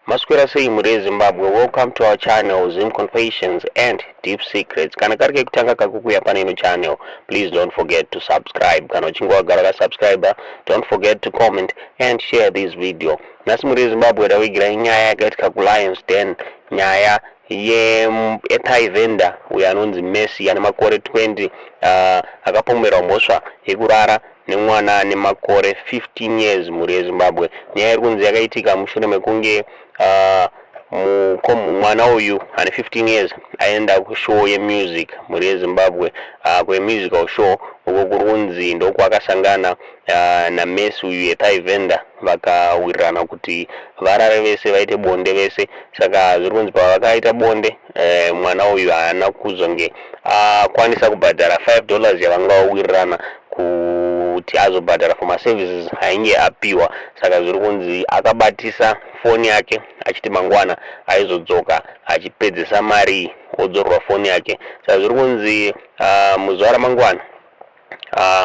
Maswera sei mhuri yeZimbabwe, welcome to our channel, Zim Confessions and Deep Secrets. Kana kari kekutanga kakukuya pane ino channel, please don't forget to subscribe. Kana uchinge wagara kasubscriber, don't forget to comment and share this video. Nhasi mhuri yeZimbabwe takuigirai nyaya yakaitika kuLions Den, nyaya yeThai vendor uyo anonzi Messi ane makore 20, akapomerwa mhosva yekurara nemwana ane makore 15 years. Mhuri yeZimbabwe, nyaya iri kunzi yakaitika mushure mekunge mwana uyu ane 15 years aenda kushow yemusic, mhuri yeZimbabwe, kwemusical show uko kuri kunzi ndokwakasangana naMessi uyu yeThai vendor, vakawirirana kuti varare vese, vaite bonde vese. Saka zviri kunzi pavakaita bonde, mwana uyu haana kuzonge akwanisa kubhadhara $5 yavanga vawirirana kuti azobhadhara for maservices ainge apiwa. Saka zviri kunzi akabatisa foni yake achiti mangwana aizodzoka achipedzesa mari, odzorerwa foni yake. Saka zviri kunzi muzuva ramangwana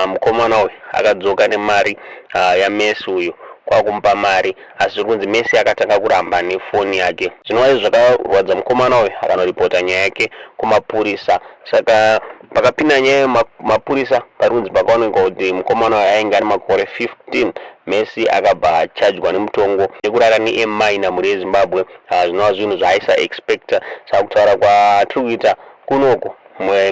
mukomana uyu akadzoka nemari yaMessi uyu, kwakumupa mari, asi zviri kunzi Messi akatanga kuramba nefoni yake, zvinova izvo zvakarwadza mukomana uyu, akanoripota nyaya yake kumapurisa. Saka pakapinda nyaya yemapurisa, pari kunzi pakaonekwa kuti mukomana uyu ainge ane makore 15. Messi akabva achajwa nemutongo yekurara neminor, mhuri yeZimbabwe, zvinova zvinhu zvaaisa expecta. Saka kutaura kwatiri kuita kunoku,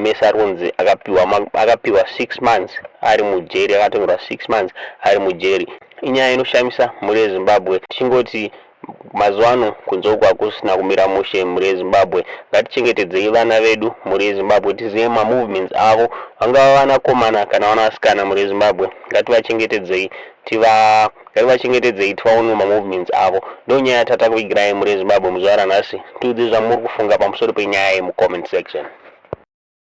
Messi ari kunzi akapiwa 6 months ari mujeri, akatongerwa 6 months ari mujeri. Inyaya inoshamisa, mhuri yeZimbabwe. Tichingoti mazuva ano kunze uku hakusina kumira mushe, mhuri yeZimbabwe. Ngatichengetedzei vana vedu, mhuri yeZimbabwe, tizive mamovements avo, vangava vanakomana kana vana vasikana. Mhuri yeZimbabwe, ngativachengetedzei, ngativachengetedzei, tivaone mamovements avo. Ndo nyaya yatatakuvigirai, mhuri yeZimbabwe, muzuva ranhasi. Tiudze zvamuri kufunga pamusoro penyaya yemucomment section.